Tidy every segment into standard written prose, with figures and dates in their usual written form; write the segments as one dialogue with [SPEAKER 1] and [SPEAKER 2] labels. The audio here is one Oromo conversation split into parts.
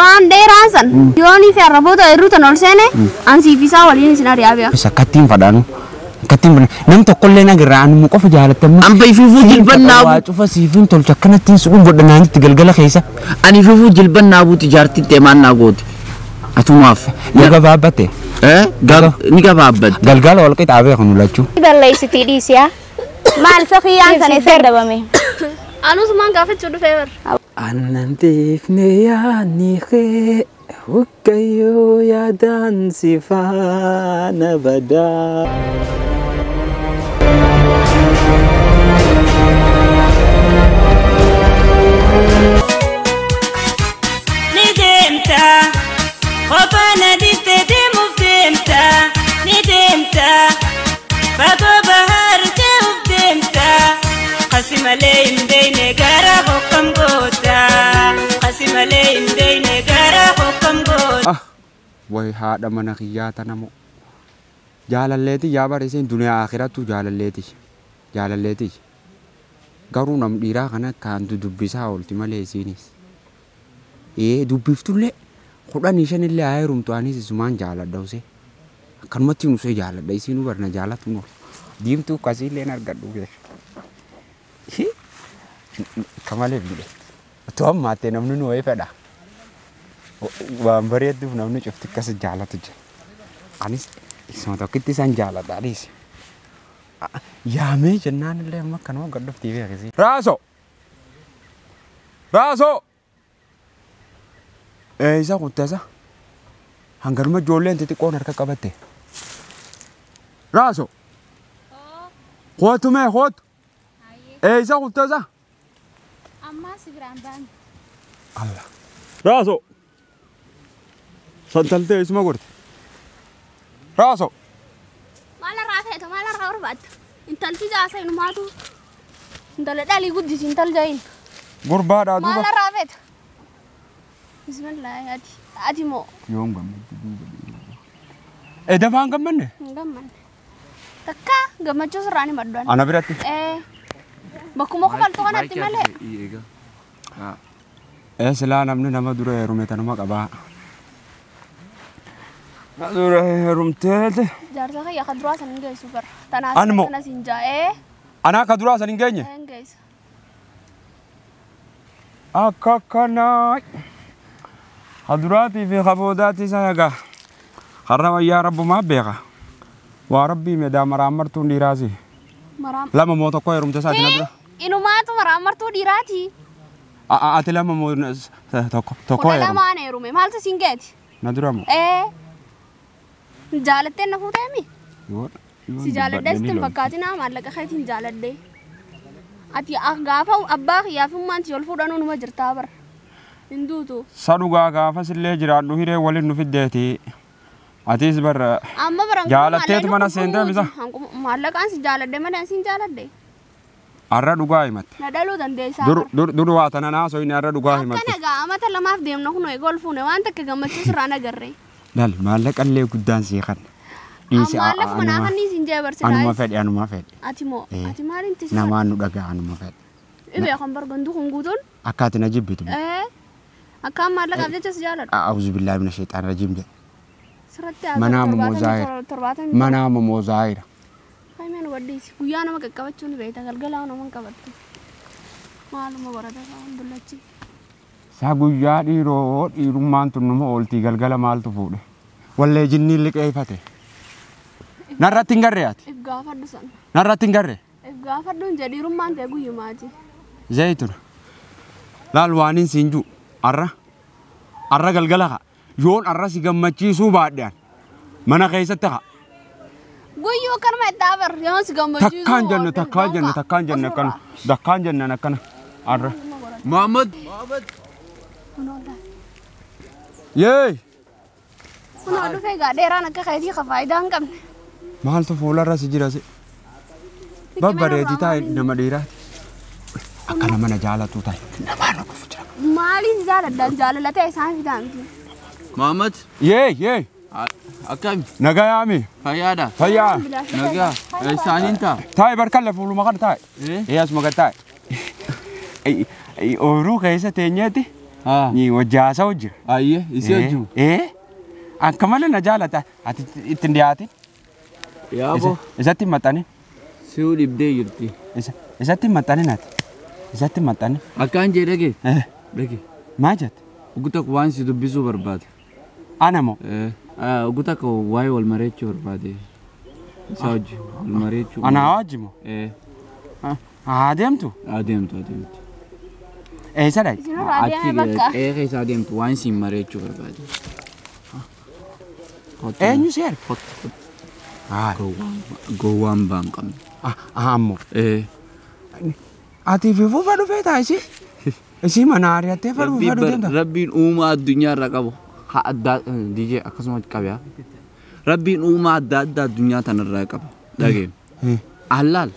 [SPEAKER 1] Waan dheeraan san yoonii fi arraboota irruutan ol seene ansiif isaa waliin isin ari'aa beeka.
[SPEAKER 2] Akkattiin fadhaanu. Akkattiin nam tokkollee nagarraa anuma qofa jaalattamma.
[SPEAKER 3] An ifuufuu jilbannaa
[SPEAKER 2] Waa cufa siifin tolcha akkanattiin su'uun godhanaa itti galgala keessa.
[SPEAKER 3] Ani ifuufuu jilbannaa buuti jaartiin teemaan naa gooti. Atumaaf.
[SPEAKER 2] Ni gabaabbatte.
[SPEAKER 3] Ni gabaabbatte.
[SPEAKER 2] Galgala wal qixaa beeknu lachuu.
[SPEAKER 4] Balleessitii dhiisiyaa.
[SPEAKER 5] Maal sakiyyaan sana isa dabame?
[SPEAKER 1] Anusumaan gaafachuu dhufee bar.
[SPEAKER 6] Aannan dhiifne yaadni kee hoggayyoo yaadaan si faana badaa.
[SPEAKER 7] Ni deemta qofaan adiittee deemuuf deemta ni deemta fagoo bahaar ce'uuf deemta qasi malee hin beekne gara hokkam goota qasi malee hin beekne gara hokkam goota.
[SPEAKER 2] Wayi haadha mana kiyyaa tana moo jaalalleeti yaa barreesseen duniyaa akhirattu jaalalleeti jaalalleeti garuu nam dhiiraa kana kaantu dubbisaa oolti malee isiinis. Dubbiftullee 15 illee haa heerumtu anis isumaan jaaladha usee akkanumatti usee jaaladha isiinuu barna jaalatu nool diimtuu akkasiillee argadhu beeka. Akka malee miidhe otoo ammaattee namni nu wayii fedha waan bareedduuf namni cufti akkas jaalatu jira anis isuma tokkitti isaan jaaladha anis yaamee jennaan illee amma akkanuma gad dhuftii beekisi. Raasoo! Raasoo! Isa kuttasa hangaruma ijoolleen xixiqqoon harka qabatte. Raasoo! Kootu mee kootu! Isa kuttasa!
[SPEAKER 4] Ammaa si biraan baane.
[SPEAKER 2] Allah! Raasoo! Santaltee isuma gorte. Raasoo!
[SPEAKER 1] Maalarraa feetu maalarraa barbaadda? Intalti jaasa inumaatu intala dhalii guddisi intal jahin.
[SPEAKER 2] Gurbaadhaa duuba.
[SPEAKER 1] Maalarraa feetu? Bismillah ati ati moo.
[SPEAKER 2] Yoom gammadde duuba. Dafaan gammanne?
[SPEAKER 1] Hin gammanne. Takka gammachuu sirraa ni maddu.
[SPEAKER 2] Ana biratti?
[SPEAKER 1] Bakkuma kofaltu kanatti malee.
[SPEAKER 2] Silaa namni nama dura heerume tanuma qabaa. Dura heerumteete.
[SPEAKER 1] Jaarsa kiyya ka duraa san hin geessu bara. Tanaas kanas hin jaa'ee.
[SPEAKER 2] Anaa ka duraa san hin geenye?
[SPEAKER 1] Hin geessu.
[SPEAKER 2] Akka kanaa. Haduraatii fi kaboodaatti isa egaa. Har'a wayyaa rabbumaa beeka. Waa rabbii meedaa maraammartuun dhiiraasi. Lama moo tokko heerumte isaati na dura.
[SPEAKER 1] Inumaatu maraammartuu dhiiraati.
[SPEAKER 2] Ati lama moo tokko tokko heerume.
[SPEAKER 1] 12 heerume maaltu siin geeti?
[SPEAKER 2] Na dura moo?
[SPEAKER 1] Jaalattee na fuuteemi? Si jaaladhee sitti hin fakkaatinaa maallaqa keetiin jaaladhee. Ati gaafa abbaa kiyyaafummaan si ol fuudhanuu numa jirtaa bara. Hin duutu.
[SPEAKER 2] Sa dhugaa gaafas illee jiraadhu hiree waliin nu fiddeeti. Atis bara
[SPEAKER 1] Amma bara
[SPEAKER 2] jaalatteetu mana seentee misa.
[SPEAKER 1] Maallaqaan si jaaladhe malee siin jaaladhe.
[SPEAKER 2] Har'a dhugaa himatte.
[SPEAKER 1] Na dhaluu dandeessaa.
[SPEAKER 2] Dur waa tana naasoo inni har'a dhugaa himatte.
[SPEAKER 1] Akkana gaa amata lamaaf deemna kunoo egaa ol fuune waan takka gammachuu sirraa nagarre.
[SPEAKER 2] Lal maallaqa illee guddaan sii kanna. Dhiisi
[SPEAKER 1] Maallaqa manaa kanni siin jee barsiisaa.
[SPEAKER 2] Anuma fedhe anuma fedhe.
[SPEAKER 1] Ati moo ati maaliin tisi?
[SPEAKER 2] Namaan nu dhagaa anuma fedhe.
[SPEAKER 1] Ibee kan bargandu kun guutuun.
[SPEAKER 2] Akka ati na jibbitu.
[SPEAKER 1] Akkaan maallaqaaf jecha si jaaladhu.
[SPEAKER 2] A'uuzu billaahi mina sheexaan rajiim jedhe.
[SPEAKER 1] Sirratti
[SPEAKER 2] Manaa zaahira. Manaa moo zaahira.
[SPEAKER 1] Haymeen waddiisi guyyaa nama qaqqabachuun beekta galgalaa nama hin qabattu. Maaluma barata isaa dullachi.
[SPEAKER 2] Saa guyyaa dhiiroo dhiirummaan tun numa ooltii galgala maaltu fuudhe. Wallee jinniin liqeeffate. Narratti hin garree ati?
[SPEAKER 1] If gaafadhu sana.
[SPEAKER 2] Narratti hin garree?
[SPEAKER 1] If gaafadhu hin jedhe dhiirummaan ta'e guyyumaati.
[SPEAKER 2] Zayituna. Laal waaniin siin jiru har'a har'a galgala haa yoon har'a si gammachiisuu baadhaan mana keessatti haa.
[SPEAKER 1] Guyyuu akkanuma itti afar yoon si gammachiisuu.
[SPEAKER 2] Takkaan jenna takkaan jenna takkaan jenna akkana takkaan jenna akkana har'a.
[SPEAKER 3] Muhammad.
[SPEAKER 2] Yee.
[SPEAKER 1] Kunoo dhufee gaa dheeraan akka keetii ka faayidaa hin qabne.
[SPEAKER 2] Maaltu fuularra si jira si? Babbareedii taa'e nama dhiiraati. Akka nama na jaalatu taa'e. Namaa na dhufu jira.
[SPEAKER 1] Maaliin jaaladhaan jaalala ta'e isaan fidaa miti.
[SPEAKER 3] Muhammad.
[SPEAKER 2] Yee yee.
[SPEAKER 3] Akkami?
[SPEAKER 2] Nagayaami.
[SPEAKER 3] Fayyaadha.
[SPEAKER 2] Fayyaa.
[SPEAKER 3] Nagaa. Isaaniin ta'a.
[SPEAKER 2] Taa'e barkalle fuuluma kana taa'e. Ee asuma gad taa'e. Ooyiruu keessa teenyeeti Ni wajji haasa'u jira.
[SPEAKER 3] Ayyee isii wajjin.
[SPEAKER 2] Akka malee na jaalata. Ati ittiin dhiyaatin.
[SPEAKER 3] Yaaboo.
[SPEAKER 2] Isatti hin maxxanin.
[SPEAKER 3] Si'uu dhibdee jirti.
[SPEAKER 2] Isatti hin maxxanin ati. Isatti hin maxxanin.
[SPEAKER 3] Akkaan jee dhagee. Dhagee.
[SPEAKER 2] Maal jette?
[SPEAKER 3] Ugu tokko waan si dubbisuu barbaade.
[SPEAKER 2] Ana moo?
[SPEAKER 3] Ugu tokko waa'ee wal mari'achuu barbaade. Isaa wajji wal mari'achuu.
[SPEAKER 2] Anaa wajji moo? Haa deemtu?
[SPEAKER 3] Haa deemtu haa deemtu.
[SPEAKER 2] Eessa dhaqxe?
[SPEAKER 1] Isinirraa deeme bakka.
[SPEAKER 3] Qe'ee keessa deemtu waan si mari'achuu barbaade.
[SPEAKER 2] Eenyu si erge?
[SPEAKER 3] Gowwaan baan qabne.
[SPEAKER 2] Ammoo. Ati fi fufa dhufee taasisi. Isii mana ari'attee fadhu deemta.
[SPEAKER 3] Rabbiin uumaa addunyaa irra qabu. Haa addaa DJ akkasuma qabe. Rabbiin uumaa adda addaa addunyaa tanarraa qaba. Dhagee. Allaal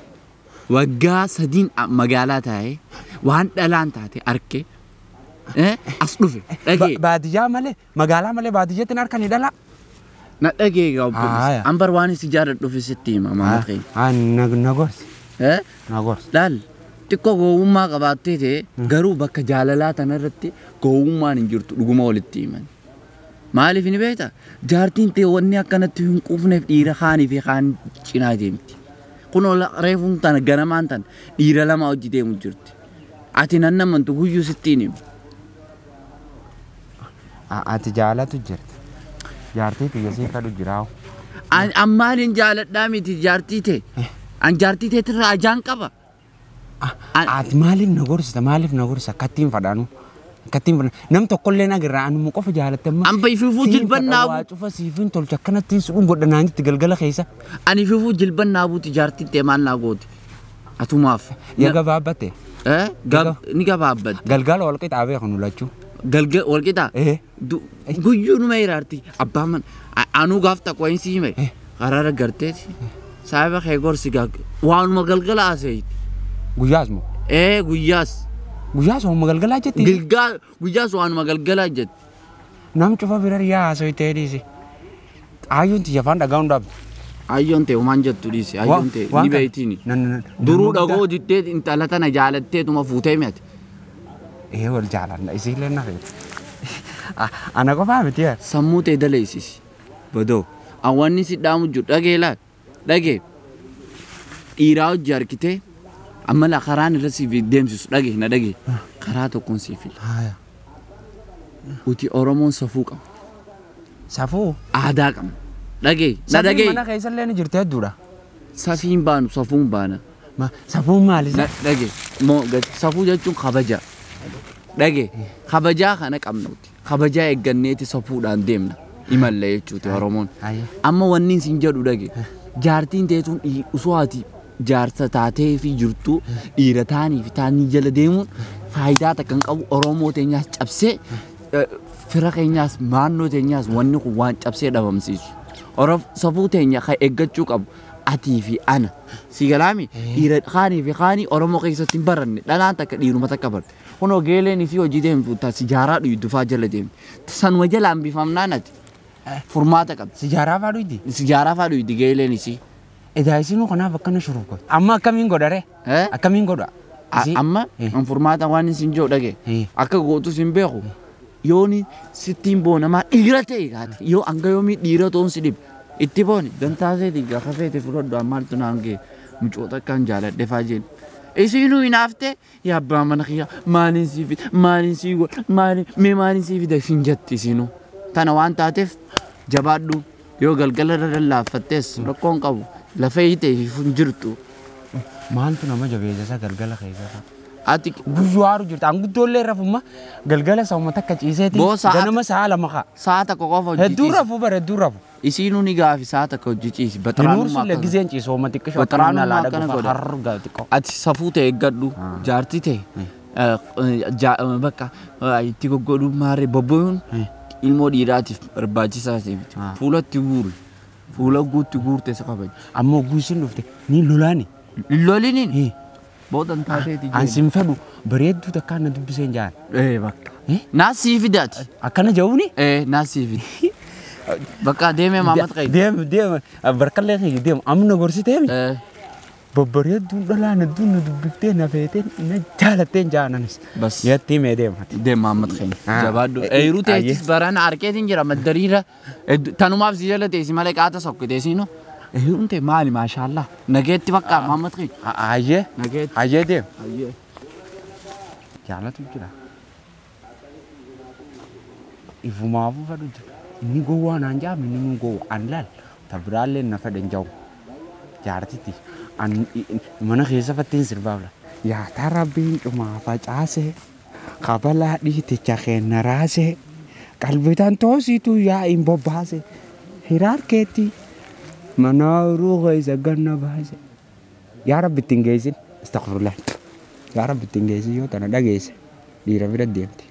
[SPEAKER 3] waggaa sadiin magaalaa taa'ee waan dhalaan taate arke as dhufe. Dhagee.
[SPEAKER 2] Baadiyyaa malee magaalaa malee baadiyyaatti harka ni dhalaa.
[SPEAKER 3] Na dhagee egaa obboleessa. Ambar waan si jaalladhu sitti hima maal ta'e.
[SPEAKER 2] Na gorsi. Na gorsi.
[SPEAKER 3] Laal xiqqoo gowwummaa qabaattee ta'e garuu bakka jaalalaa tanarratti gowwummaan hin jirtu dhuguma walitti himan. Maaliif ni beektaa? Jaartiin ta'e wanni akkanatti hin quufneef dhiira kaanii fi kaan cinaa deemti. Kunoo reefuun tana ganamaan tana dhiira lama hojii deemu jirti. Ati nan namantu guyyuu sittiin himu.
[SPEAKER 2] Ati jaalatu jirti. Jaartii kiyya sii kadhu jiraawu.
[SPEAKER 3] Ammaan hin jaaladhaa miti jaartii ta'e. An jaartii ta'etirraa ajaan qaba.
[SPEAKER 2] Ati maaliif na gorsita maaliif na gorsa akkattiin fadhaanu akkattiin fadhaanu nam tokkollee nagarraa anuma qofa jaalatte amma.
[SPEAKER 3] Amba ififuu jilbannaa
[SPEAKER 2] waa cufa siifin tolcha akkanattiin su'uun godhanaan itti galgala keessa.
[SPEAKER 3] Ani ififuu jilbannaa buuti jaartii ta'e maal naa gooti. Atumaaf.
[SPEAKER 2] Yaa gabaabbatte.
[SPEAKER 3] Ni gabaabbatte.
[SPEAKER 2] Galgala wal qixaa beeknu lachuu.
[SPEAKER 3] Galgala wal qixaa. Guyyuu numa hiraarti abbaan mana anuu gaaf takka wayin si hime karaara garteeti saayiba kee gorsi waanuma galgala haasa'iti.
[SPEAKER 2] Guyyaas moo?
[SPEAKER 3] Guyyaas.
[SPEAKER 2] Guyyaas waanuma galgalaa jetti?
[SPEAKER 3] Guyyaas waanuma galgalaa jetti.
[SPEAKER 2] Nam cufa bira yaa haasa'itee dhiisi. Ayyoon tiyya afaan dhagaa hundaabdi.
[SPEAKER 3] Ayyoon ta'e homaan jettu dhiisi ayyoon ta'e ni beeytiini. Duruu dhagoo diddee intala tana jaalatteetuma fuutee mi'ate.
[SPEAKER 2] Wal jaalanna isiillee na feete. Ana qofaa miti yaa.
[SPEAKER 3] Sammuu ta'e daleessisi. Badoo. Wanni si dhaamu jiru dhagee laal dhagee dhiiraa hojii harkitee amma la karaan irra siif deemsisu dhagee na dhagee karaa tokkoon siif fila. Uti Oromoon safuu qaba.
[SPEAKER 2] Safuu?
[SPEAKER 3] Aadaa qabna. Dhagee na dhagee.
[SPEAKER 2] Mana keessallee ni jirti hedduudha.
[SPEAKER 3] Safiin baanu safuun baana.
[SPEAKER 2] Safuun maali?
[SPEAKER 3] Dhagee safuu jechuun kabaja. Dhagee kabajaa kana qabnuti. Kabajaa eegganneeti safuudhaan deemna. Imalla jechuuti Oromoon. Amma wanni isin jedhu dhagee jaartiin teetuun osoo ati jaarsa taatee fi jirtu dhiira taanii fi taanii jala deemuun faayidaa takka hin qabu Oromoo teenyaas cabsee fira keenyaas naannoo teenyaas wanni kun waan cabsee dhabamsiisu. Safuu teenya kan eeggachuu qabu atii fi ana. Si galaami dhiira kaanii fi kaanii Oromoo keessatti hin baranne dhalaan takka dhiiruma takka barte. Kunoo geeleen isii hojii deemtu sijaaraa dhuydu faa jala deemti. Sanuma jala hambifamnaan ati furmaata qabdi.
[SPEAKER 2] Sijaaraa faa dhuydi?
[SPEAKER 3] Sijaaraa faa dhuydi geeleen isii.
[SPEAKER 2] Edaa isinuu kanaaf akkana shuruuf godha. Amma akkamiin godha ree? Akkamiin godha?
[SPEAKER 3] Amma furmaata waan isin jiru dhage akka gootus hin beeku. Yooni sittiin boonamaa dhiira ta'e kaate yoo hanga yoomii dhiira ta'uun si dhibe itti booni dantaa seeti gaafa feete fudhadhu maaltu naan ga'e mucoota akkaan jaaladhe faa jeen. Isinuu hinaaftee yaa abbaa mana kiyyaa maaliin sii fida maaliin sii godha maaliin mee maaliin sii fida isin jetti isinuu. Tana waan taateef jabaadhu yoo galgala irra laaffattees rakkoon qabu lafa hiite hin jirtu.
[SPEAKER 2] Maaltu nama jabeessa isa galgala keessa?
[SPEAKER 3] Ati
[SPEAKER 2] guyyuu haaru jirta. Anguddoollee rafumma galgala sauma takka ciiseeti ganama sa'a lama ka'a.
[SPEAKER 3] Sa'a takka qofa hojii
[SPEAKER 2] Hedduu rafu bara hedduu rafu.
[SPEAKER 3] Isiinuu ni gaafi sa'a takka hojii ciisi.
[SPEAKER 2] Baxaraanummaa gizeen ciisu hooma xiqqisho
[SPEAKER 3] Baxaraanummaa akkana godha. Ati safuu ta'e eeggadhu jaartii ta'e bakka itti goggodhu maarree bobboyuun ilmoo dhiiraatiif barbaachisaa ta'e miti. Fuulatti guuri. Fuula guutti guurte isa kabaji.
[SPEAKER 2] Ammoo guusin dhufte ni lolaani.
[SPEAKER 3] Loliniin. Boodan taateeti
[SPEAKER 2] An sin fedhu bareedduu takkaan na dubbiseen jaan.
[SPEAKER 3] Bakka. Naa sii fidaati.
[SPEAKER 2] Akkana ja'uuni?
[SPEAKER 3] Naa sii fidi. Bakka deemee Maamad Qayyid.
[SPEAKER 2] Deem deem barkallee kiyya deem amma na gorsitee mi? Babbareedduun dhalaan hedduun na dubbiftee na feetee na jaalatteen jaananis.
[SPEAKER 3] Bas.
[SPEAKER 2] Yatti mee deemati.
[SPEAKER 3] Deem Mahammad keenya. Jabaadhu. Eeruu teessis barana harkeetiin jira maddariira. Tanumaaf si jala teessi malee qaata sokku teessino. Eeruun tee maali maashaallah. Nageetti bakka Mahammad keenya.
[SPEAKER 2] Ayyee.
[SPEAKER 3] Nageetti.
[SPEAKER 2] Ayyee deem.
[SPEAKER 3] Ayyee.
[SPEAKER 2] Jaalatu jira. Ifumaafuu fedhu jira. Inni gowwaa naan jaame inni nu gowwa an laal tabiraallee na fedhan jawu. Jaartitti an mana keessa fattiin sirbaaf la. Yaataa rabbiin cumaa facaase kabalaa dhiiticha keenna raase qalbitan toositu yaa'iin bobbaase hiraarkeetti mana uruu keessa ganna baase. Yaa rabbi ittiin geessin astaghfirullah. Yaa rabbi ittiin geessin yoo tana dhageesse dhiira bira deemti.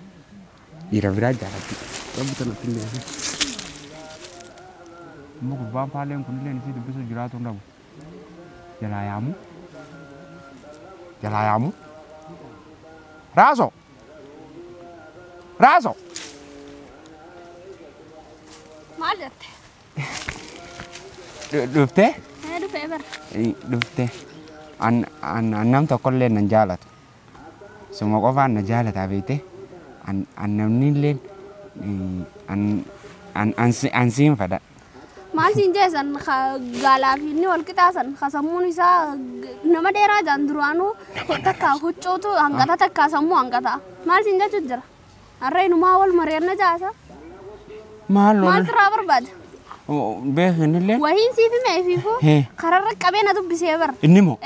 [SPEAKER 2] Dhiira biraa jaalatti. Rabbi tana ittiin geessin. Amma gurbaan faaleen kunillee isii dubbisuu jiraatu hin dhabu. Jalaa yaamu. Jalaa yaamu. Raaso. Raaso.
[SPEAKER 1] Maal jette?
[SPEAKER 2] Dhuftee?
[SPEAKER 1] Dhufee bara.
[SPEAKER 2] Dhuftee. An nam tokkollee nan jaalatu. Suma qofaan na jaalataa beektee. An namni illee an siin fedha.
[SPEAKER 1] Maal siin jeesan gaalaa fi inni wal qixaasan sammuun isaa nama dheeraa jaan duraanuu takka huccuutu hanqata takka sammuu hanqata. Maal siin jechuun jira? Harree inumaa wal mari'anna jaasa.
[SPEAKER 2] Maal
[SPEAKER 1] Maal sirraa barbaada?
[SPEAKER 2] Beekin illee.
[SPEAKER 1] Wahiin siif himee fiifuu kararra qabee na dubbisee bara.
[SPEAKER 2] Inni moo?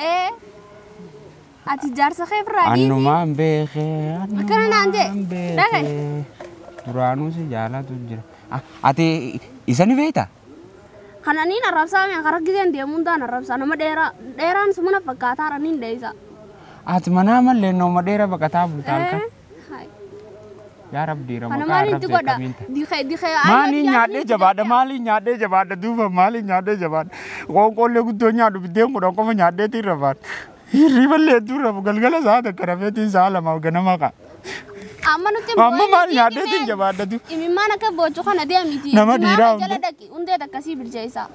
[SPEAKER 1] Ati jaarsa kee firraa dhiisi.
[SPEAKER 2] Annumaan beekee.
[SPEAKER 1] Akkana naan jee. Dhagaye.
[SPEAKER 2] Duraanuu si jaalatu jira. Ati isa ni beektaa?
[SPEAKER 1] Kananiin arrabsaa mi'a karaa giseen deemuun ta'an arrabsaa nama dheeraa dheeraan sumuna fakkaataa raniin dheeysa.
[SPEAKER 2] Ati manaa mallee nama dheeraa baqataa bultaa halkan. Yaa Rabbi dhiira
[SPEAKER 1] Kana
[SPEAKER 2] maqaa
[SPEAKER 1] maaliin
[SPEAKER 2] arrabsee
[SPEAKER 1] godha?
[SPEAKER 2] kamiin ta'a?
[SPEAKER 1] Dikee dikee
[SPEAKER 2] Maaliin nyaadhee jabaadha maaliin nyaadhee jabaadha duuba maaliin nyaadhee jabaadha. Qoonqoollee guddoo nyaadhu biddeen kudhan qofa nyaadheetiin rafaadha. Hirriballee hedduu rafu galgala sa'a takka rafeetiin sa'a lamaaf ganama ka'a.
[SPEAKER 1] Amma nuti
[SPEAKER 2] Amma maal nyaadheetiin jabaadha duuba.
[SPEAKER 1] Imimmaan akka boochuu kana deemiti.
[SPEAKER 2] Nama dhiiraa
[SPEAKER 1] Jala dhaqi hundee takkasii bilcheessa.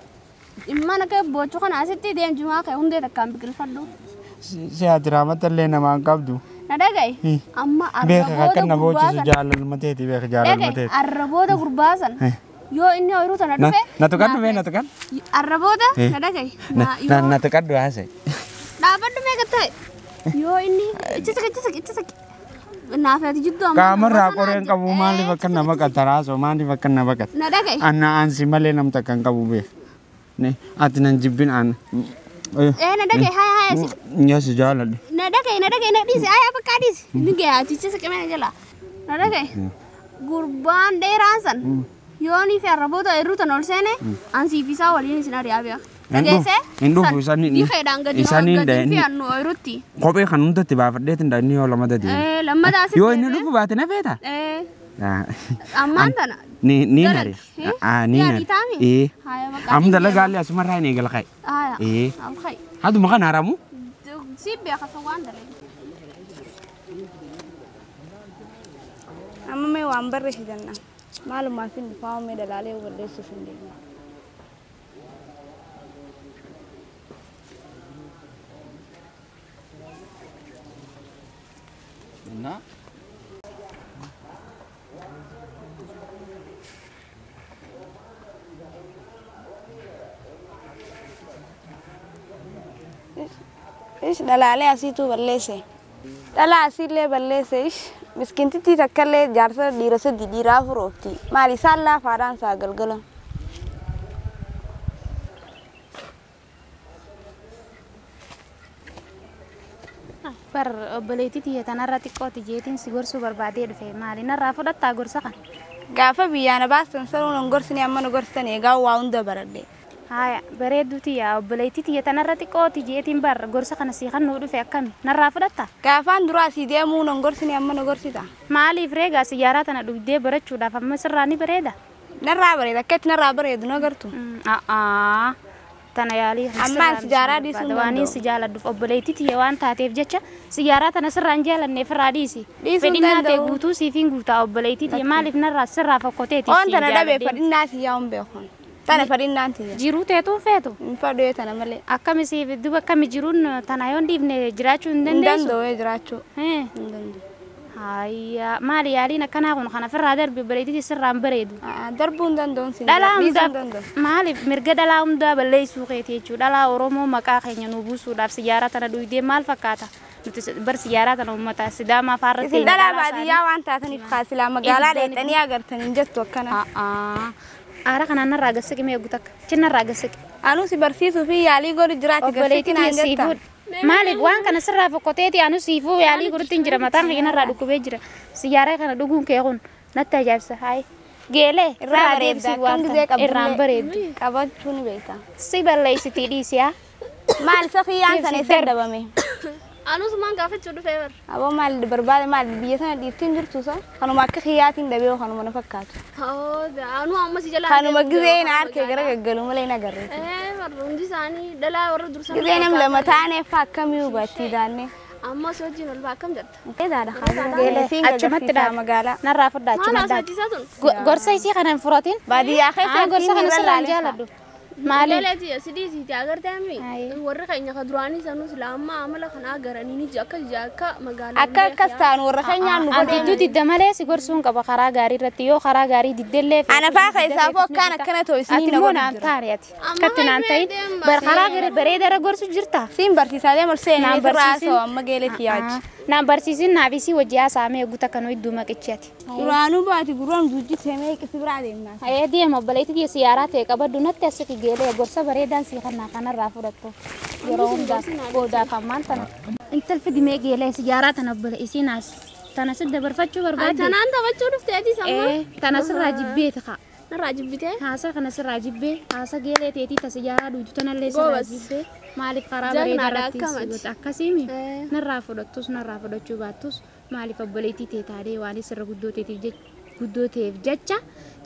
[SPEAKER 1] Imimmaan akka boochuu kana asitti deem jimaa kee hundee takkaan biqilfadhu.
[SPEAKER 2] Si ati raamatallee namaan qabdu.
[SPEAKER 1] Na dhagaye. Amma
[SPEAKER 2] Beeka
[SPEAKER 1] arraboota
[SPEAKER 2] akka na
[SPEAKER 1] gurbaa
[SPEAKER 2] boochisu
[SPEAKER 1] sana.
[SPEAKER 2] jaalalmateeti beeka
[SPEAKER 1] Dhagaye
[SPEAKER 2] jaalalmateeti.
[SPEAKER 1] arraboota gurbaa sana. Yoo inni ooyiruu tana dhufe.
[SPEAKER 2] Na tuqadhu mee na tuqadhu.
[SPEAKER 1] Arraboota na dhagaye.
[SPEAKER 2] Na tuqadhu haasa'e.
[SPEAKER 1] Dhaabadhu meeqa ta'e? Yoo inni ichi siqi ichi siqi ichi siqi. Naaf ati jidduu amma.
[SPEAKER 2] Qaamarraa qoreen qabu maaliif akka na baqata raasoo maaliif akka na baqata.
[SPEAKER 1] Na dhagaye.
[SPEAKER 2] Anna ansi malee namta kan qabu beeka. Ati nan jibbin an.
[SPEAKER 1] Na dhagaye haya haya si.
[SPEAKER 2] Yaa si jaaladhe.
[SPEAKER 1] Na dhagaye na dhagaye na dhiisi haya bakka dhiisi. Inni gahee ati ichi siqi mee jala. Na dhagaye. Gurbaan dheeraan san. Yoo ni fi arraboota ooyiruu tana ol seene ansii fi isaa waliin isin ari'aa beeka. Dhageessee?
[SPEAKER 2] Hin dhufu isaan
[SPEAKER 1] Dikeedhaan gadi gadi fi annu ooyiruutti.
[SPEAKER 2] Kophee kan hundatti baafadheetiin inni yoo lamata deeme.
[SPEAKER 1] Lammataa asitti.
[SPEAKER 2] Yoo inni dhufu baate na feeta?
[SPEAKER 1] Ammaan tana.
[SPEAKER 2] Ni ni nari. Ni nari. Amma dalagaallee asumarraa hin eegala ka'e. Haduma kan haramu?
[SPEAKER 1] Si beeka waan dalagu.
[SPEAKER 5] Amma mee waan barreessitan maalumaaf hin dhufaa mee dalaalee barreessuuf hin deemu.
[SPEAKER 3] Na?
[SPEAKER 5] Ish dalaalee asiitu balleesse. Dhalaa asiillee balleesse ish miskiintittii takkallee jaarsa dhiira sadi dhiiraa furoofti. Maali isaan laafaadhaan isaa galgala.
[SPEAKER 4] Bar obboleettii tiyya tanarra xiqqooti jeetiin si gorsuu barbaadee dhufe maali narraa fudhattaa gorsa kana?
[SPEAKER 5] Gaafa biyyaana baastan sanuu nan gorsine amma nu gorsitan egaa waa hunda baradhe.
[SPEAKER 4] Haya bareedduu tiyya obboleettii tiyya tanarra xiqqooti jeetiin bar gorsa kana sii kan nuu dhufe akkami narraa fudhattaa?
[SPEAKER 5] Gaafaan duraa asii deemuu nan gorsine amma nu gorsita.
[SPEAKER 4] Maaliif reegaa siyyaaraa tana dhugdee barachuudhaaf amma sirraa ni bareeda?
[SPEAKER 5] Narraa bareeda akka itti narraa bareedu nu agartu.
[SPEAKER 4] Tana yaalii
[SPEAKER 5] Ammaan sijaaraa dhiisuu hin
[SPEAKER 4] waan
[SPEAKER 5] danda'u.
[SPEAKER 4] si jaaladhuuf obboleettii tiyya waan taateef jecha sijaaraa tana sirraa hin jaalanneef irraa dhiisi.
[SPEAKER 5] Dhiisuu hin
[SPEAKER 4] Fedhinnaa ta'e
[SPEAKER 5] danda'u.
[SPEAKER 4] guutuu siif hin guutaa obboleettii tiyya maaliif narraa sirraa fokkoteeti
[SPEAKER 5] Oon tana dhabee fedhinnaa siyyaa hin beeku. Tana fadhinnaan tiyya.
[SPEAKER 4] Jiruu teetuun feetu?
[SPEAKER 5] Hin fadhu tana malee.
[SPEAKER 4] Akkami siif duba akkami jiruun tana yoon dhiifne jiraachuu hin
[SPEAKER 5] Hin
[SPEAKER 4] dandeessu?
[SPEAKER 5] danda'u jiraachuu. Hin danda'u.
[SPEAKER 4] Hayya maali yaaliin akkanaa kun kana ofirraa darbi obboleettii sirraa hin bareedu.
[SPEAKER 5] Darbuu hin danda'uun siin.
[SPEAKER 4] Dhalaa
[SPEAKER 5] Dhiisuu hin
[SPEAKER 4] hundaa
[SPEAKER 5] danda'u.
[SPEAKER 4] maaliif mirga dhalaa hundaa balleessuu keeti jechuudha. Dhalaa Oromoo maqaa keenya nu buusuudhaaf siyyaaraa tana dhuydee maal fakkaata? Nuti bar siyyaaraa tana uummata Sidaamaa faarra
[SPEAKER 5] Isin dhalaa baadiyyaa waan taataniif kaasilaa magaalaa dheexanii agartan hin jettu akkana.
[SPEAKER 4] Aara kanaan narraa gassiqi mee eeguu takka. Cin narraa gassiqi.
[SPEAKER 5] Anuu si barsiisuu fi yaalii godhu jiraati
[SPEAKER 4] Obboleettii
[SPEAKER 5] gassiqi naan
[SPEAKER 4] siifuu
[SPEAKER 5] jetta.
[SPEAKER 4] maaliif waan kana sirraa fokkoteeti anu siifuu yaalii godhutti hin jira mataan kiyya narraa dhukkubee jira. Siyyaaraa kana dhuguun kee kun natti ajaa'ibsa. Hayi geelee
[SPEAKER 5] Irraa bareedda
[SPEAKER 4] deebisii
[SPEAKER 5] akkam
[SPEAKER 4] waan
[SPEAKER 5] gizee
[SPEAKER 4] kana irraan
[SPEAKER 5] qabdullee
[SPEAKER 4] bareeddu.
[SPEAKER 5] qabachuu ni beekta.
[SPEAKER 4] Si balleessitii dhiisi haa.
[SPEAKER 5] Maal isa kiyyaan sana
[SPEAKER 4] Deebisii
[SPEAKER 5] isa
[SPEAKER 4] darbi.
[SPEAKER 5] dabame.
[SPEAKER 1] Anus maan gaafachuu dhufee bar.
[SPEAKER 5] Aboo maal barbaade maal biyya sana dhiiftiin jirtu sa kanuma akka kiyyaatiin dabee kanuma na fakkaatu.
[SPEAKER 1] Anu amma si jalaa.
[SPEAKER 5] Kanuma gizee na harkee gara gaggalu malee na agarre.
[SPEAKER 1] Bar hundi isaanii dhalaa warra dursan.
[SPEAKER 5] Gizee nam lama taanee fa akkamii hubattii daannee.
[SPEAKER 1] Amma si wajjin ol baa akkam jetta?
[SPEAKER 5] Eedaadha.
[SPEAKER 4] Geelee achumatti dhaabi.
[SPEAKER 5] Magaalaa.
[SPEAKER 4] Narraa fudhaa
[SPEAKER 1] Maal
[SPEAKER 4] achumatti dhaabi.
[SPEAKER 1] haasofsiisaa tun?
[SPEAKER 4] Gorsa isii kana hin fudhatin.
[SPEAKER 5] Baadiyyaa keessa
[SPEAKER 4] Gorsa kana sirraa hin jaaladhu. Maaliif?
[SPEAKER 1] Galeeti sidii siiti agartee mi?
[SPEAKER 4] Ayi.
[SPEAKER 1] Warri keenya ka duraanii sanuu sila amma amala kana agaranii ni akka akka magaalaa.
[SPEAKER 5] Akka akkas taanu warra keenyaan nu
[SPEAKER 4] An
[SPEAKER 5] godhe.
[SPEAKER 4] didduu didda malee si gorsuun qaba karaa gaarii irratti yoo karaa gaarii diddellee
[SPEAKER 5] Ana faa keessaa foo akkaan akkana ta'u isinii
[SPEAKER 4] Ati
[SPEAKER 5] na
[SPEAKER 4] immoo
[SPEAKER 5] godhu
[SPEAKER 4] naan
[SPEAKER 5] jira.
[SPEAKER 4] taane ati. Akkatti naan ta'in bar karaa bareeda irra gorsu jirta.
[SPEAKER 5] Siin barsiisaa deemu ol seenee
[SPEAKER 4] Naan
[SPEAKER 5] sirraa
[SPEAKER 4] barsiisin.
[SPEAKER 5] haasa'u amma geeleetti yaachi.
[SPEAKER 4] Naan barsiisin naaf isii wajji haasa'amee eeguu takka nu idduu maqichi ati.
[SPEAKER 5] Duraanuu baati gurraan duujji seemee qisi biraa deemnaa.
[SPEAKER 4] Ayee deema obboleettii tiyya siyaaraa ta'e qabaddu natti as siqi geelee gorsa bareedaan sii kannaa kanarraa fudhattu. Yeroo hundaa boodaaf ammaan tana. Intal fidimee geelee siyaaraa tana obbole isiin as tana si dabarfachuu barbaadde.
[SPEAKER 1] Tanaan taphachuu dhuftee ati samma?
[SPEAKER 4] Tana sirraa jibbeeti kaa.
[SPEAKER 1] Narraa jibbitee?
[SPEAKER 4] Haasa kana sirraa jibbee haasa geelee teetii ta siyaaraa dhuutu tanallee sirraa
[SPEAKER 1] Goobas.
[SPEAKER 4] jibbee maaliif karaa bareedaa
[SPEAKER 1] Jagnaadha
[SPEAKER 4] irratti si
[SPEAKER 1] akkamati.
[SPEAKER 4] godha akkasiimi
[SPEAKER 1] Ee.
[SPEAKER 4] narraa fudhattus narraa fudhachuu baattus maaliif obboleettii tee taatee waan sirra guddoo teetiif guddoo ta'eef jecha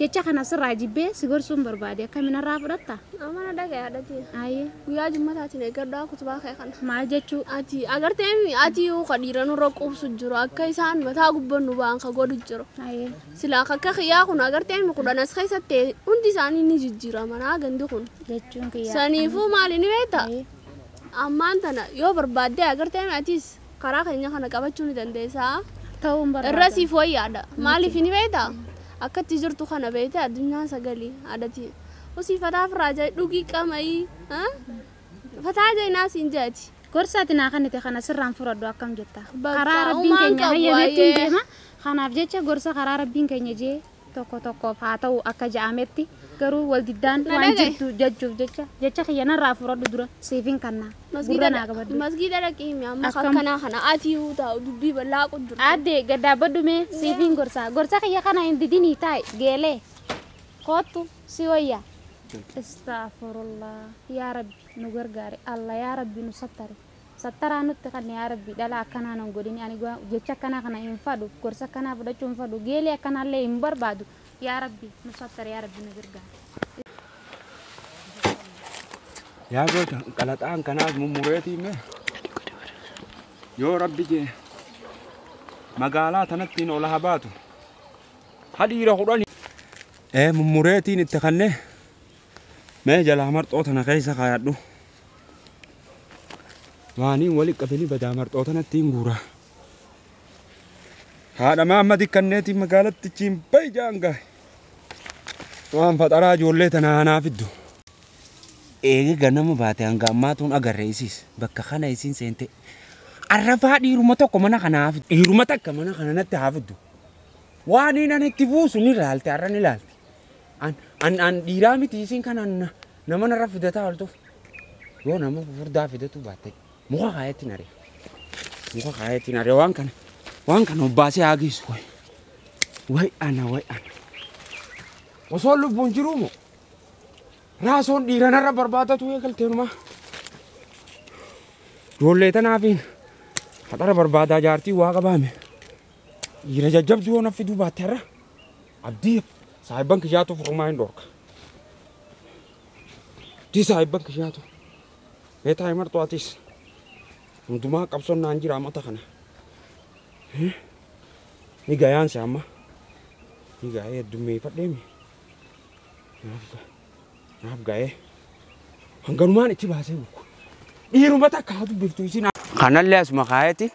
[SPEAKER 4] jecha kana sirraa jibbee si gorsuun barbaade akkami narraa fudhatta?
[SPEAKER 1] Amma na dhaga'e haadhati.
[SPEAKER 4] Ayyee
[SPEAKER 1] Guyyaa jummataatiin eeggadhaa kutubaa kee kana.
[SPEAKER 4] maal jechuu
[SPEAKER 1] Ati agartee mi ati yoo ka dhiira nurra quubsu jiru akka isaan mataa gubbannu ba'an ka godhu jiru.
[SPEAKER 4] Ayyee
[SPEAKER 1] Silaa akka kiyyaa kun agartee mi kudhan as keessatti hundi isaanii ni jijjiiraman gandi kun.
[SPEAKER 4] Jechuun kiyyaa.
[SPEAKER 1] Saniifuu maali ni beektaa? Ammaan tana yoo barbaadde agartee mi atis karaa keenya kana qabachuu ni dandeessaa.
[SPEAKER 4] Ta'uun barbaada.
[SPEAKER 1] Irra siif wayyaadha. Maaliif ni beektaa? Akkatti jirtu kana beekte addunyaan sagalii haadhati. Usii fataa firraa jee dhugii qamayii. Fataa jee naas hin jeeti.
[SPEAKER 4] Gorsa ati naa kennite kana sirraan fudhadhu akkam jetta?
[SPEAKER 1] Bakka
[SPEAKER 4] Karaa rabbiin
[SPEAKER 1] uumaan
[SPEAKER 4] keenya
[SPEAKER 1] qabu
[SPEAKER 4] hayyametti hin
[SPEAKER 1] ayyee.
[SPEAKER 4] deema. Kanaaf jecha gorsa karaa rabbiin keenya jee tokko tokkoof haa ta'u akka ja'ametti garuu wal diddaan
[SPEAKER 1] Na
[SPEAKER 4] waan
[SPEAKER 1] dhaga'i.
[SPEAKER 4] jirtu jechuuf jecha jecha kiyya narraa fudhadhu dura siifin kannaa. Gurra naa qabadhu.
[SPEAKER 1] Masgiida dhaqii himi amma
[SPEAKER 4] Akkam?
[SPEAKER 1] akkanaa kana ati yoo taa'u dubbii bal'aa quddu.
[SPEAKER 4] Aadde gaddaabbadhu mee siifin gorsa. Gorsa kiyya kana hin didinii taa'i geelee koottu si wayya. Astaghfirullah yaa rabbi nu gargaare Allah yaa rabbi nu sattare. Sattaraa nutti kanne yaa rabbi dhala akkanaa nan godhini ani jecha akkanaa kana hin fadhu gorsa akkanaa fudhachuu hin fadhu geelee akkanaallee hin barbaadu yaa rabbi nu sattare yaa rabbi nu gargaare.
[SPEAKER 2] Yaa goota qalaxaan kanaas mummureetii mee yoo rabbi jee magaalaa tanattiin ol haa baatu hadhiira kudhani. Mummureetiin itti kannee mee jalaa marxoo tana keessa kaayadhu. Waaniin wali qabanii badaa marxoo tanattiin guura. Haadha maamma dikkanneetiin magaalattichiin bayi jaangaa. Waan faxaraa ijoollee tanaa anaa fiddu.
[SPEAKER 8] Eega ganama baate hanga ammaatuun agarre isiis bakka kana isiin seente. Arrafaa dhiiruma tokko mana kana haa fiddu. Dhiiruma takka mana kana natti haa fiddu. Waan inni ani itti buusu ni ilaalte har'a ni ilaalte. An an an dhiiraa miti isiin kana nama narra fidataa ooltuuf. Yoo nama furdaa fidatu baatte muka kaayetti nare. Muka kaayetti nare waan kana waan kana obbaasee haa geessu wayi. Wayi ana wayi ana.
[SPEAKER 2] Osoo lubbuun jiruu moo raasoon dhiira narra barbaadatu eegalteenuma. Ijoollee tanaafiin faxara barbaadaa jaartii waa qabaame. Dhiira jajjabduu yoo na fiduu baatte har'a abdii saahibban kiyyaatu furmaa hin dhorka. Abdii saahibban kiyyaatu. Beetaa himartu atis. Hundumaa qabsoon naan jira mata kana. Ni gayaan si amma. Ni gayee heddummeeffadheemi.
[SPEAKER 8] Naaf ga'ee. Hanganumaan itti baasee buku. Dhiiruma takka haa dubbiftu isin. Kanallee asuma kaayetti.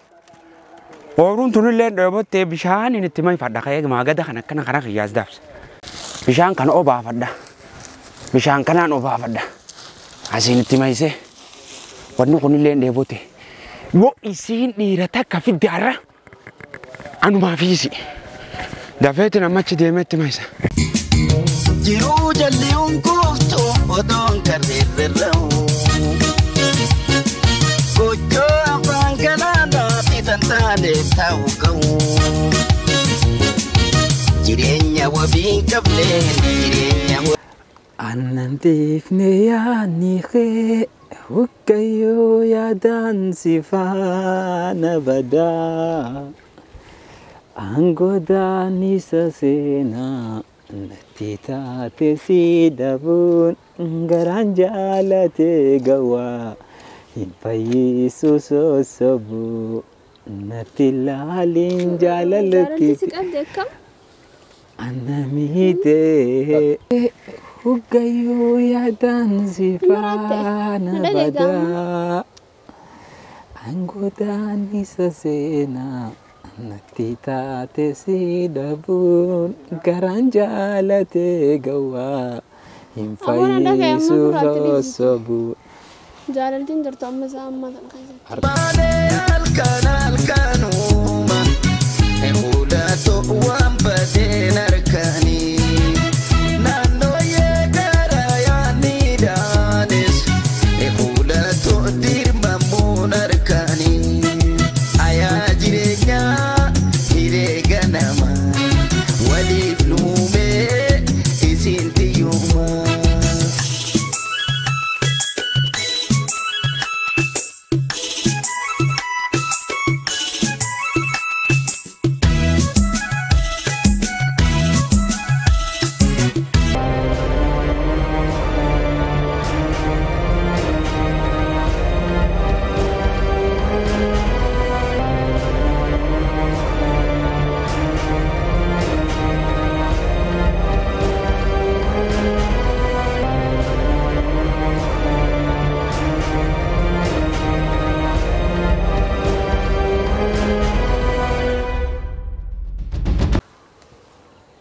[SPEAKER 8] Ooyiruun tunillee dheebottee bishaan inni itti maifadha ka'ee maagada kan akkana karaa kiyyaas daabsa. Bishaan kana obaafadha. Bishaan kanaan obaafadha. Asiin itti maisee. Wanni kunillee dheebotte. Yoo isiin dhiira takka fidde har'a anumaa fiisi. Dafeetiin ammachi deemee itti maisa.
[SPEAKER 9] Jiruu jalli hunkuuftu otoon karreerrerra'u. Gochoo afaan galaanaatti tantaane ta'u ga'u. Jireenya wabii hin qabne jireenya.
[SPEAKER 6] Aannan dhiifne yaadni kee hoggayyoo yaadaan si faana badaa. Aangoodaan isa seenaa natti taate si dhabuun garaan jaalate gawaa hin fayyisu sossobuu natti laaliin
[SPEAKER 1] Jaalalti si
[SPEAKER 6] jaalalatti
[SPEAKER 1] qabde akkam?
[SPEAKER 6] Anna miite hoggayyoo yaadaan si faana badaa. Aangoodaan isa seenaa natti taate si dhabuun garaan jaalate gawaa hin
[SPEAKER 1] Aboon adda ka'e amma
[SPEAKER 6] fayyisu
[SPEAKER 1] furaatti dhiisiti.
[SPEAKER 6] sossobuu.
[SPEAKER 1] Jaalaltiin jirtu amma isaa ammaa kana keessatti.
[SPEAKER 9] Malee halkan halkanuma fuula waan badeen harkanii naannoo yeegara yaadniidhaanis fuula dirmamuun harkanii ayaa jireenyaa hiree ganama waliif nuumee isin tiyyumaa.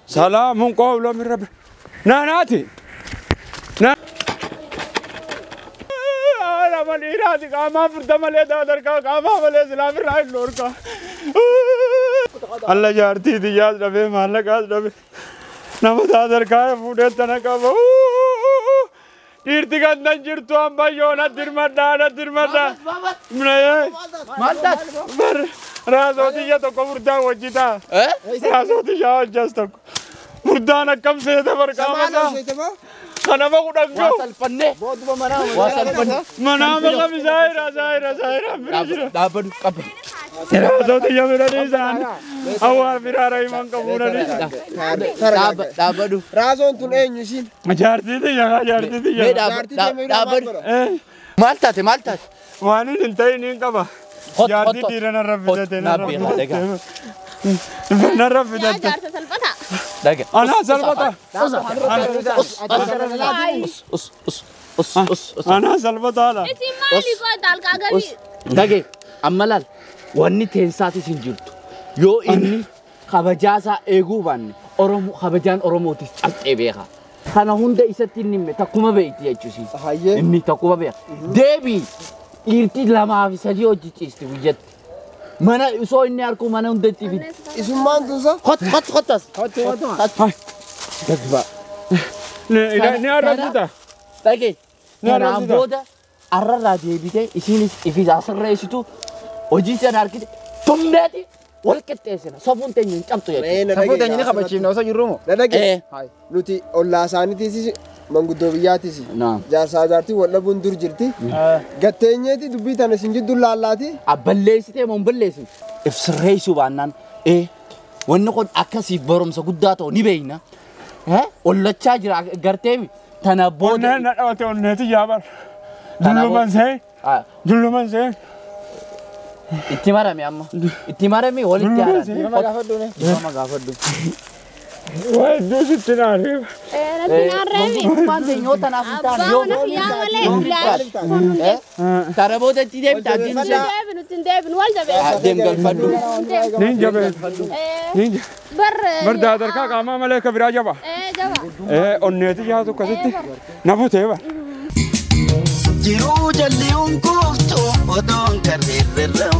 [SPEAKER 8] Salaamun qawla min rabbi. Naanaati. Na. Nama dhiiraati qaamaa furda malee daadarkaa qaamaa malee silaa birraa hin dhoorkaa. Alla jaartii xiyyaas dhabee maallaqaas dhabe. Nama daadarkaa fuudhee tana qaba. Dhiirti gandan jirtu ambayyoo natti hirmadhaa natti hirmadhaa.
[SPEAKER 3] Maal taate?
[SPEAKER 8] Bar raasoo xiyya tokko furdaan hojjetaa. Raasoo xiyyaa hojjas tokko. Furdaan akkam seeta barqaama isaa. Kanama kudhan
[SPEAKER 3] Waa
[SPEAKER 8] gahu.
[SPEAKER 3] salphannee. Waa salphannee.
[SPEAKER 8] Manaama qami saayira saayira saayira bira jira.
[SPEAKER 3] Dhaabbadhu qabba.
[SPEAKER 8] Raasoo xiyya bira dhiisaan. Hawaa biraa rahiman qabu na dhiisa.
[SPEAKER 3] Dhaabbadhu.
[SPEAKER 10] Raasoon tun eenyu ishiin?
[SPEAKER 8] Jaartii xiyya kaa jaartii xiyya.
[SPEAKER 3] Mee dhaabbadhu. Maal taate maal taate?
[SPEAKER 8] Waan hin ta'in hin qaba.
[SPEAKER 3] Hot,
[SPEAKER 8] Jaartii
[SPEAKER 3] hot,
[SPEAKER 8] dhiira narra
[SPEAKER 3] hot,
[SPEAKER 8] fitate
[SPEAKER 3] naa
[SPEAKER 8] narra
[SPEAKER 3] beekaa, dhagaa.
[SPEAKER 8] fitate. Narra
[SPEAKER 1] Yaa
[SPEAKER 8] fitate.
[SPEAKER 1] jaarsa salphata.
[SPEAKER 3] Dhagaa.
[SPEAKER 8] Anaa salphata.
[SPEAKER 3] Us us us us us.
[SPEAKER 8] Anaa salphataadha.
[SPEAKER 1] Isin maali goota halkaa galii?
[SPEAKER 3] Dhagee amma laal wanni teensaatis hin jirtu. Yoo inni kabajaasaa eeguu baanne Oromoo kabajaan Oromootis cabxee beeka. Kana hunda isatti inni hime takkuma beekti jechuusi.
[SPEAKER 10] Hayyee.
[SPEAKER 3] Inni takkuma beeka. Deebii dhiirti lamaa fi sadii hojii ciisti guyyatti. Mana osoo inni harku mana hundatti fidi.
[SPEAKER 10] Isummaan tunsa?
[SPEAKER 3] Kot kot kotas.
[SPEAKER 8] Ni arrabsita.
[SPEAKER 3] Dhagee.
[SPEAKER 8] Ni
[SPEAKER 3] Kanaan
[SPEAKER 8] arrabsita.
[SPEAKER 3] booda arrarraa deebitee isiinis ifis asirreessitu hojii sana harkite tumneeti wal qixxeessina safuun teenya hin cabxu jechuudha.
[SPEAKER 10] Safuu
[SPEAKER 2] Safuu teenya ni kabachiifna osoo jirru moo?
[SPEAKER 10] Na dhagee. Nuti ollaa isaaniitis manguddoo biyyaatis.
[SPEAKER 3] Naam.
[SPEAKER 10] Jaarsaa jaartii wal dhabuun dur jirti. Gatteenyeeti dubbii tana isin jidduu laallaati.
[SPEAKER 3] Abballeessitee moo hin balleessine? If sirreessuu baannaan wanni kun akkasiif barumsa guddaa ta'u ni beekna. Ollachaa jira gartee tana booda.
[SPEAKER 8] Onneen na dhawate onneeti yaabar.
[SPEAKER 3] Tana
[SPEAKER 8] Dulluman see. Dulluman see.
[SPEAKER 3] Itti marame amma. Itti marame walitti
[SPEAKER 8] Dulluman
[SPEAKER 3] haaraan.
[SPEAKER 8] see.
[SPEAKER 2] Nama gaafadhu ne. Nama gaafadhu. Waa iddoo sitti naaree.
[SPEAKER 1] Natti naarreemi.
[SPEAKER 3] Mangudummaan teenya yoo tanaaf hin taane
[SPEAKER 1] Abbaa
[SPEAKER 3] yoo
[SPEAKER 1] mana kiyyaa malee bilaash.
[SPEAKER 3] Tara booda itti deebita addiin
[SPEAKER 1] Nutti
[SPEAKER 3] ishee.
[SPEAKER 1] deebinu nutti hin deebinu wal jabeessa.
[SPEAKER 3] Deem galfadhu.
[SPEAKER 2] Niin jabeessa. Niin
[SPEAKER 1] Bar.
[SPEAKER 2] Bar daadarkaa qaamaa malee akka biraa jaba.
[SPEAKER 1] Jaba.
[SPEAKER 2] Onneeti jaatu akkasitti na butee bar.
[SPEAKER 9] Jiruu jalli hunkuuftu otoon karreerra.